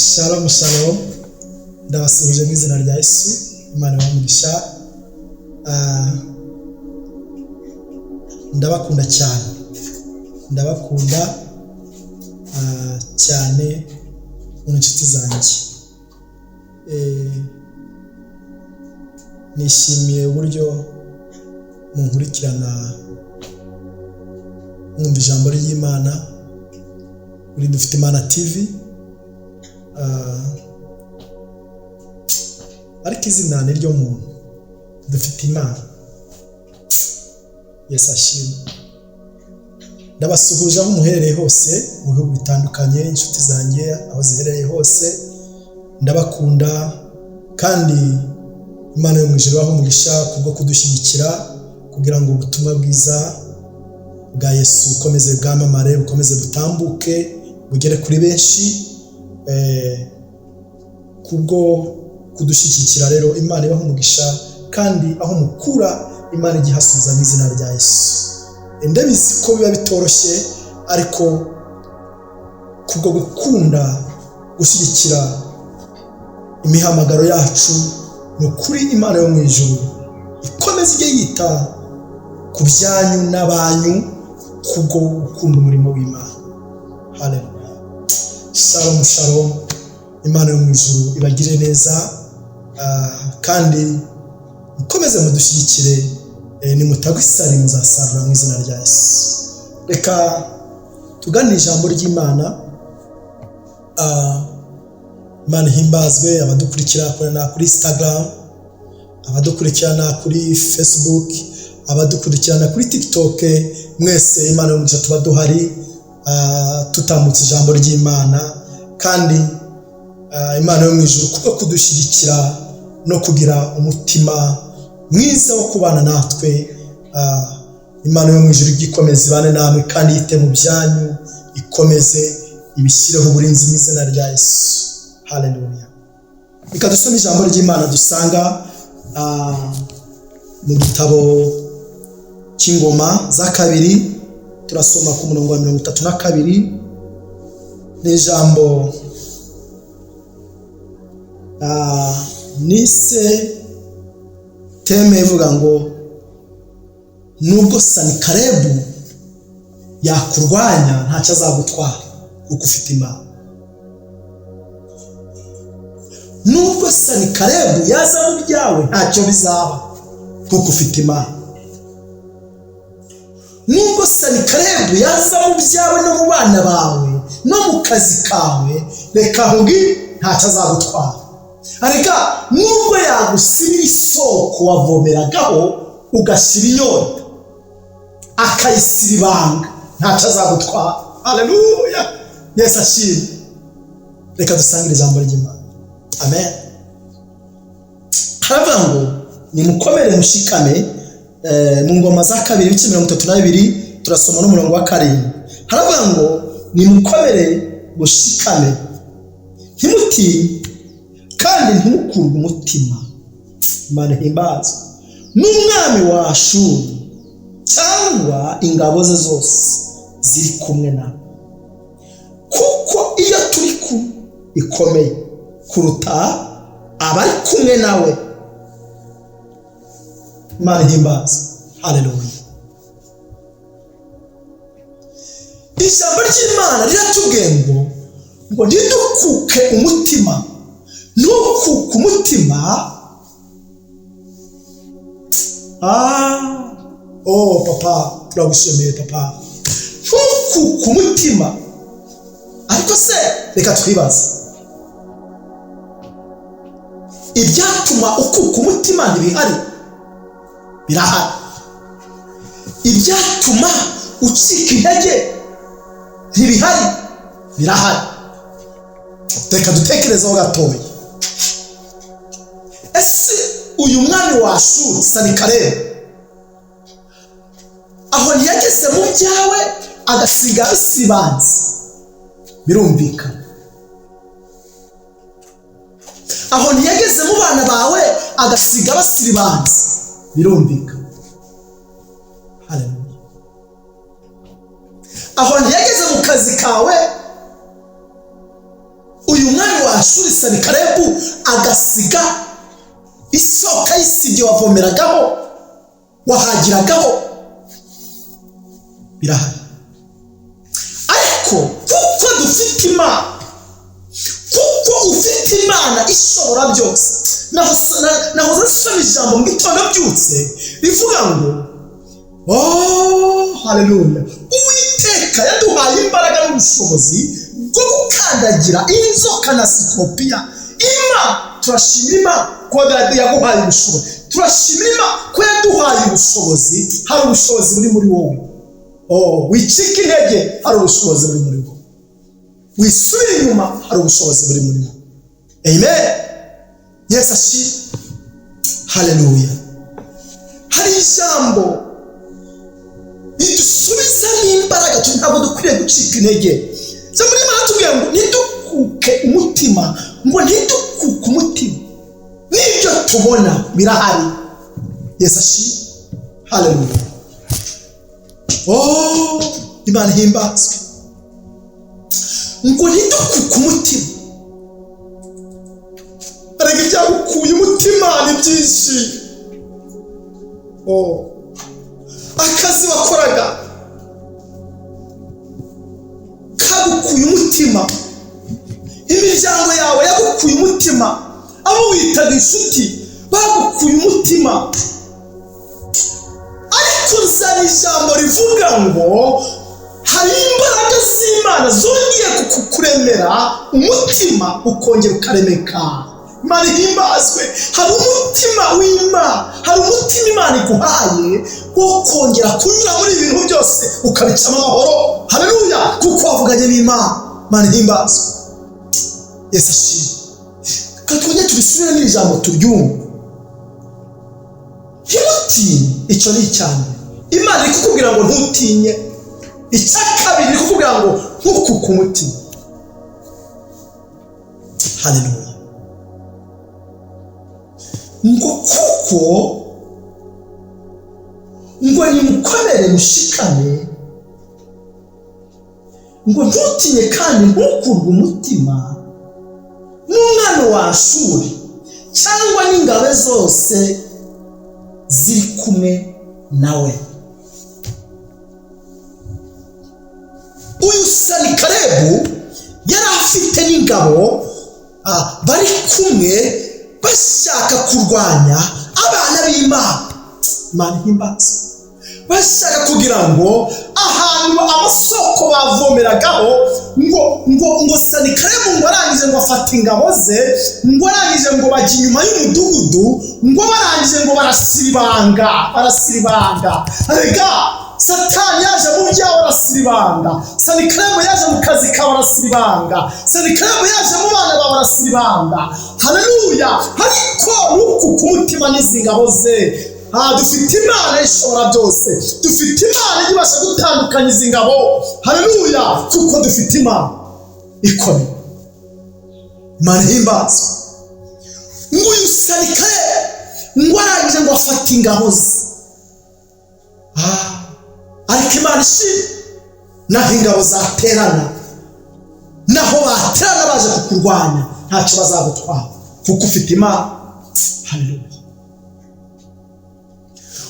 Shalom shalom, ndabasuhuje mu izina rya Yesu. Imana ibahe umugisha. Ndabakunda cyane, ndabakunda cyane mu inshuti zanjye. Nishimiye uburyo munkurikirana, mwumva ijambo ry'Imana kuri Dufite Imana TV. Ariko izina ni ryo muntu, Dufite Imana. Yesu ashimwe. Ndabasuhuje aho muherereye hose mu bihugu bitandukanye, inshuti zanjye aho ziherereye hose, ndabakunda kandi Imana yo mu ijuru ibahe umugisha kubwo kudushyigikira kugira ngo ubutumwa bwiza bwa Yesu bukomeze bwamamare, bukomeze butambuke, bugere kuri benshi. Kubwo kudushyigikira rero, Imana ibahe umugisha, kandi aho mukura Imana ijye ihasubiza mu izina rya Yesu. Ndabizi ko biba bitoroshye, ariko kubwo gukunda gushyigikira imihamagaro yacu, ni ukuri Imana yo mu ijuru ikomeze ijye yita ku byanyu n'abanyu kubwo gukunda umurimo w'Imana. Haleluya. Shalom shalom. Imana yo mu ijuru ibagire neza, kandi mukomeze mudushyigikire. Nimutagwa isari muzasarura mu izina rya Yesu. Reka tugane ijambo ry'Imana. Imana ihimbazwe. Abadukurikira kuri Instagram, abadukurikirana kuri Facebook, abadukurikirana kuri TikTok, mwese Imana y'umugisha, tuba duhari tutambutse ijambo ry'Imana, kandi Imana yo mu ijuru kubwo kudushyigikira no kugira umutima mwiza wo kubana natwe, Imana yo mu ijuru ijye ikomeza ibane namwe kandi yite mu byanyu, ikomeze ibishyireho uburinzi mu izina rya Yesu. Haleluya. Reka dusome ijambo ry'Imana dusanga mu gitabo cy'Ingoma za Kabiri, turasoma ku murongo wa 32. Ni ijambo nise thème ivuga ngo nubwo Sanikarebu yakurwanya ntacyo azagutwara kuko ufite Imana. Nubwo Sanikarebu yaza mu byawe ntacyo bizaba kuko ufite Imana. Nubwo Sanikarebu yaza mu byawe no mu bana bawe no mu kazi kawe, reka nkubwire ntacyo azagutwara. Reka nubwo yagusibira isoko wavomeragaho ugashyira inyota akayisira ibanga, ntacyo azagutwara. Haleluya. Yesu ashimwe. Reka dusangire ijambo ry'Imana. Amen. Haravuga ngo nimukomere mushikame. Mu Ngoma za Kabiri ibice 32, turasoma n'umurongo wa 7. Haravuga ngo nimukomere mushikame, ntimutinye kandi ntimukurwe umutima. Imana ihimbazwe. N'umwami wa Ashuru cyangwa ingabo ze zose ziri kumwe nawe, kuko iyo turi kumwe ikomeye kuruta abari kumwe nawe. Imana ihimbazwe. Haleluya. Ijambo ry'Imana riratubwiye ngo ntidukuke umutima. Ntukuke umutima. Oh papa, turagushimiye papa. Ntukuke umutima. Ariko se reka twibaze, ibyatuma ukuka umutima ntibihari? Birahari. Ibyatuma ucika intege ntibihari? Birahari. Reka dutekerezeho gatoya. Ese uyu mwami wa Ashuru Sanikarebu aho ntiyageze mu byawe agasiga bisibanze? Birumvikana. Aho ntiyageze mu bana bawe agasiga basiribanze? Birumvikana. Haleluya. Aho ntiyageze mu kazi kawe uyu mwami wa Sanikarebu agasiga isoko y'isibye wavomeragaho, wahagiragaho, birahari. Ariko kuko dufite Imana, kuko ufite Imana ishobora byose. Nahoze nsoma ijambo mu gitondo mbyutse rivuga ngo oh haleluya, Uwiteka yaduhaye imbaraga n'ubushobozi bwo gukandagira inzoka na sikorupiya. Imana, turashimira Imana ko yaguhaye ubushobozi, turashimira Imana ko yaduhaye ubushobozi. Hari ubushobozi buri muri wowe. Oh, wicika intege, hari ubushobozi buri muri wowe. Wisubire inyuma, hari ubushobozi buri muri wowe. Amen. Yesu ashimwe. Haleluya. Hari ijambo ridusubizamo imbaraga, ntabwo dukwiriye gucika intege. Ijambo ry'Imana tubwira ngo ntidukuke umutima, ngo ntidukuke umutima, n'ibyo tubona birahari. Yesu ashimwe. Haleluya. Oh, Imana ihimbazwe. Ngo ntidukuke umutima. Erega ibyagukuye umutima ni byinshi. Oh, akazi wakoraga kagukuye umutima, imiryango yawe yagukuye umutima, abo witaga inshuti bagukuye umutima. Ariko nzana ijambo rivuga ngo hari imbaraga z'Imana zongeye kukuremera umutima, ukongera ukaremeka. Imana ihimbazwe. Hari umutima w'Imana, hari umutima Imana iguhaye wo kongera kunyura muri ibi bintu byose ukabicamo amahoro. Haleluya, kuko wavuganye n'Imana. Imana ihimbazwe. Yesu ashimwe. Reka twongere tubisubire n'iri jambo turyumve. Ntimutinye, icyo ni icya mbere. Imana iri kukubwira ngo ntutinye. Icya kabiri, iri kukubwira ngo ntukuke umutima. Haleluya. Ngo kuko ngo nimukomere mushikame, ngo ntutinye kandi ntukurwe umutima n'umwami wa Ashuri cyangwa n'ingabo zose ziri kumwe nawe. Uyu Sanikarebu yari afite n'ingabo bari kumwe bashaka kurwanya abana b'Imana. Imana ihimbaza. Bashaka kugira ngo ahantu amasoko bavomeragaho, ngo Sanikarebu ngo arangije ngo afata ingabo ze, ngo arangije ngo bajya inyuma y'umudugudu, ngo barangije ngo barasiribanga, barasiribanga. Erega Satani yaje mu byawe arasiribanga, Sanikarebu yaje mu kazi kawe arasiribanga, Sanikarebu yaje mu bana bawe arasiribanga. Haleluya. Ariko nuku ku mutima n'izi ngabo ze. Dufite Imana ishobora byose, dufite Imana ibasha gutandukanya izi ngabo. Haleluya, kuko dufite Imana ikomeye. Imana ihimbazwe. Ngo uyu Sanikarebu ngo arangije ngo afate ingabo ze. Ariko Imana ishimwe, naho ingabo zaterana, naho baterana baje kukurwanya, ntacyo bazagutwara kuko ufite Imana. Haleluya.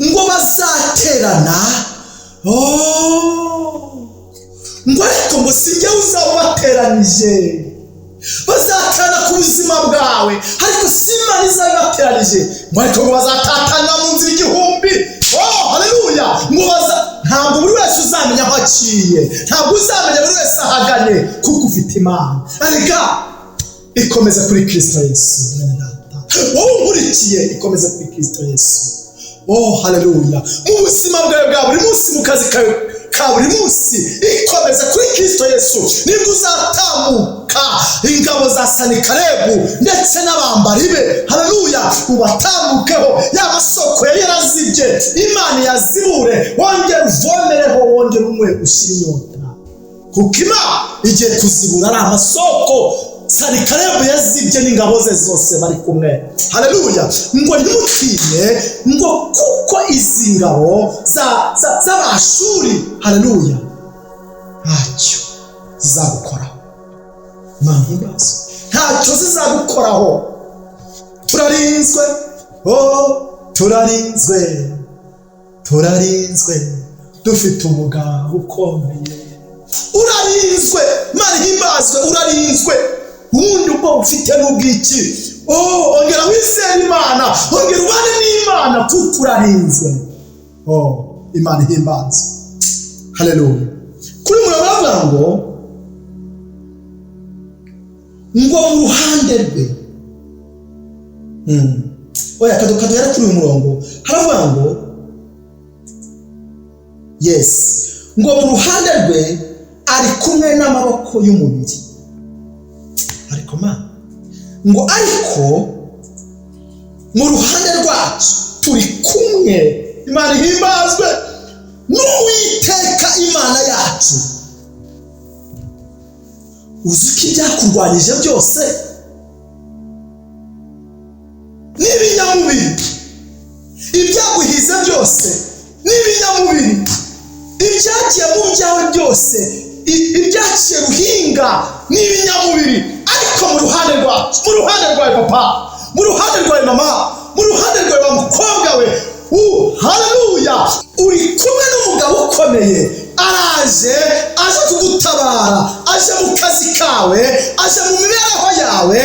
Ngo bazaterana, oh, ngo ariko ngo si njye uzaba bateranije. Bazaterana ku buzima bwawe, ariko si Imana izaba ibateranije. Ngo ariko ngo bazatatana mu nzira 1000. Oh haleluya. Ngo ntabwo buri wese uzamenya aho aciye, ntabwo uzamenya buri wese ahagane, kuko ufite Imana. Erega ikomeza kuri Kristo Yesu, mwene data wowe unkurikiye, ikomeza kuri Kristo Yesu. Oh haleluya. Mu buzima bwawe bwa buri munsi, mu kazi kawe ka buri munsi, ikomeza kuri Kristo Yesu, nibwo uzatambuka ingabo za Sanikarebu ndetse n'abambari be. Haleluya. Ubatambukeho, ya masoko yari yarazibye Imana yazibure, wongere uvomereho, wongere unywe ushire inyota, kuko Imana igiye kuzibura ari amasoko Sanikarebu yazibye n'ingabo ze zose bari kumwe. Haleluya. Ngo ntimutinye, ngo kuko izi ngabo z'Abashuri, haleluya, ntacyo zizagukoraho. Imana ihimbaze. Ntacyo zizagukoraho. Turarinzwe, oh, turarinzwe, turarinzwe, dufite umugabo ukomeye. Urarinzwe, Imana ihimbazwe. Urarinzwe. Ubundi ubwo ufite n'ubwiki? Oh, ongera wizere Imana, ongera ubane n'Imana, kuko urarinzwe. Oh, Imana ihimbazwe, haleluya. Kuri murongo bavuga ngo mu ruhande rwe. Oya, kaduhera kuri uyu murongo. Haravuga ngo, yes, ngo mu ruhande rwe ari kumwe n'amaboko y'umubiri, ariko ma ngo ariko mu ruhande rwacu turi kumwe, Imana ihimbazwe, n'Uwiteka Imana yacu. Uzi ko ibyakurwanyije byose n'ibinyamubiri, ibyaguhize byose n'ibinyamubiri, ibyagiye mu byawe byose, ibyaciye ruhinga n'ibinyamubiri, ariko mu ruhande rwacu, mu ruhande rwawe papa, mu ruhande rwawe mama, mu ruhande rwawe wa mukobwa we, haleluya, uri kumwe n'umugabo ukomeye. Araje, aje kugutabara, aje mu kazi kawe, aje mu mibereho yawe,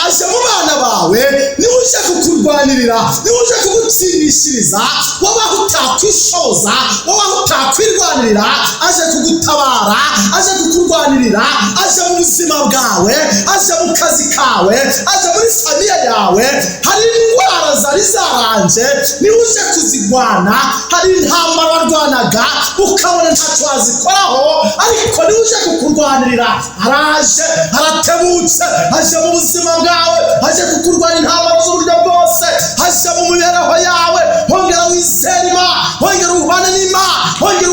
aje mu bana bawe. Niwe uje kukurwanirira, niwe uje kugutsindishiriza. Wowe aho utakwishoza, wowe aho utakwirwanirira, aje kugutabara, aje kukurwanirira, aje mu buzima bwawe, aje mu kazi kawe, aje muri famille yawe. Hari indwara zari zaranje, niwe uje kuzirwana. Hari intambara warwanaga ukabona ntacyo wazikoraho, ariko niwe uje kukurwanirira. Araje, aratebutse, aje mu buzima bwawe, aje kukurwanya intambara z'uburyo bwose, aje mu mibereho yawe. Hongera wizere Imana, hongera ubane n'Imana, hongera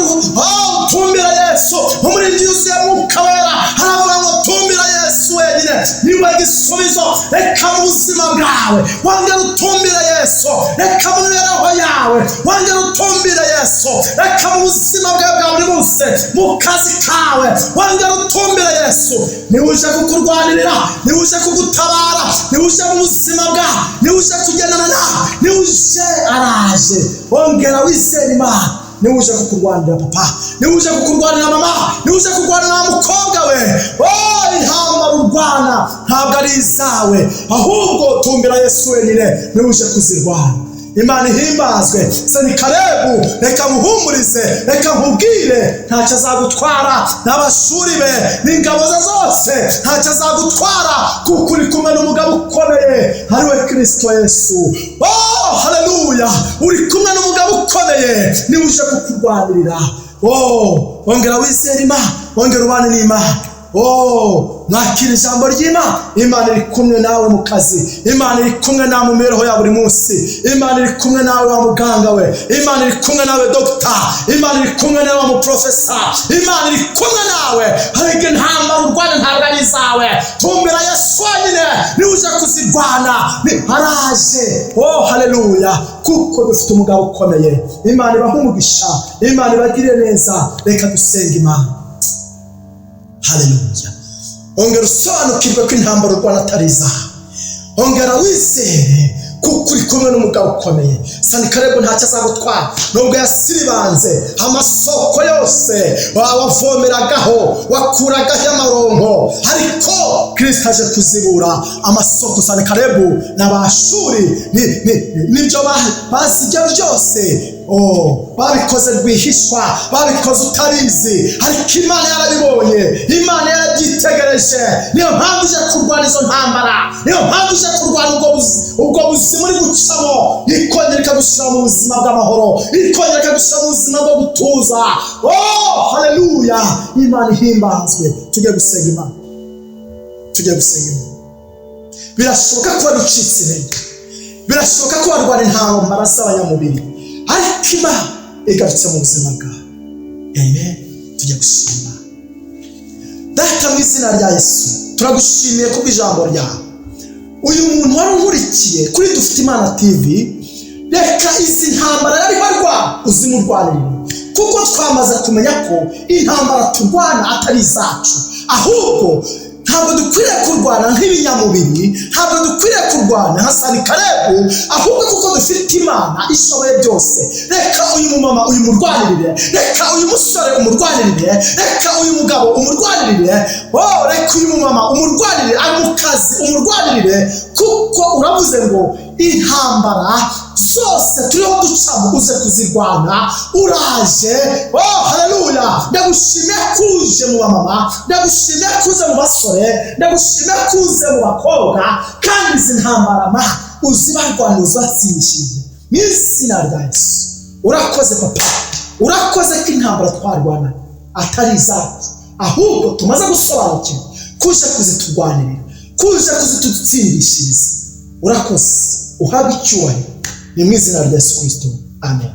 utumbira Yesu. Umurindi yuzuye Mwuka Wera haravuga ngo tumbira Yesu wenyine, niwe gisubizo. Reka mu buzima bwawe wongera utumbire Yesu, reka mu mibereho yawe wongera utumbire Yesu, reka mu buzima bwawe bwa buri munsi, mu kazi kawe, wongera utumbire Yesu. Niwe uje kukurwanirira, niwe uje kugutabara, niwe uje mu buzima bwawe, niwe uje kugendana nawe, niwe uje, araje. Wongera wizere Imana, niwe uje kukurwanira papa, niwe uje kukurwanira mama, niwe uje kurwanira wa mukobwa we. Oh, intambara urwana ntabwo ari izawe, ahubwo tumbira Yesu wenyine, niwe uje kuzirwana. Imana ihimbazwe. Senikerebu, reka muhumurize, reka nkubwire, ntacyo azagutwara n'abashuri be n'ingabo ze zose. Ntacyo azagutwara, kuko uri kumwe n'umugabo ukomeye, ariwe Kirisito Yesu. Oh, haleluya, uri kumwe n'umugabo ukomeye, niwe uje kukurwanirira. Oh, ongera wizere Imana, ongera ubane n'Imana. Oh, mwakira ijambo ry'Imana. Imana iri kumwe nawe mu kazi, Imana iri kumwe nawe mu mibereho ya buri munsi, Imana iri kumwe nawe wa muganga we, Imana iri kumwe nawe dogita, Imana iri kumwe nawe wa muprofesa, Imana iri kumwe nawe. Ariko intambara urwana ntabwo ari izawe. Tumbira Yesu wenyine, niwe uje kuzirwana. Araje. Oh, haleluya, kuko dufite umugabo ukomeye. Imana ibahe umugisha, Imana ibagire neza. Reka dusenga Imana. Haleluya. Ongera usobanukirwe ko intambara urwana atari izawe. Ongera wizere, kuko uri kumwe n'umugabo ukomeye. Sanikarebu ntacyo azagutwara, nubwo yasiribanze amasoko yose wavomeragaho, wakuragaho amaronko, ariko Kirisito aje kuzibura amasoko. Sanikarebu n'Abashuri nibyo bazi ibyo byose. Oh, babikoze rwihishwa, babikoze utabizi, ariko Imana yarabibonye, Imana yarabyitegereje. Niyo mpamvu uje kurwana izo ntambara, niyo mpamvu uje kurwana ubwo buzima uri gucamo, ikongera ikagushyira mu buzima bw'amahoro, ikongera ikagushyira mu buzima bwo gutuza. Oh, haleluya, Imana ihimbazwe. Tujye gusenga Imana, tujye gusenga Imana. Birashoboka ko wari ucitse intege, birashoboka ko warwana intambara z'abanyamubiri, ariko Imana igarutse mu buzima bwawe. Amen. Tujya gushima Data mu izina rya Yesu. Turagushimiye kubw'ijambo ryawe. Uyu muntu wari unkurikiye kuri Dufite Imana TV, reka izi ntambara yari arwana uzimurwanirire, kuko twamaze kumenya ko intambara turwana atari izacu, ahubwo Ntabwo dukwiriye kurwana nk'ibinyamubiri, ntabwo dukwiriye kurwana nka Sanikarebu, ahubwo kuko dufite Imana ishoboye byose. Reka uyu mumama uyu murwanirire, reka uyu musore umurwanirire, reka uyu mugabo umurwanirire, oh, reka uyu mumama umurwanirire, ari mu kazi umurwanirire, kuko uravuze ngo intambara zose turiho ducamo uze kuzirwana. Uraje. Oh, haleluya! Ndagushimiye kuje mu bamama, ndagushimiye kuze mu basore, ndagushimiye kuze mu bakobwa, kandi izi ntambara ma uzibarwana, uzibatsindishije mu izina rya Yesu. Urakoze Papa, urakoze ko intambara twarwana atari izacu, ahubwo tumaze gusobanukirwa kuje kuziturwanirira, kuje kuzitutsindishiriza. Urakoze, uhabwe icyubahiro. Ni mu izina rya Yesu Kirisito, amen.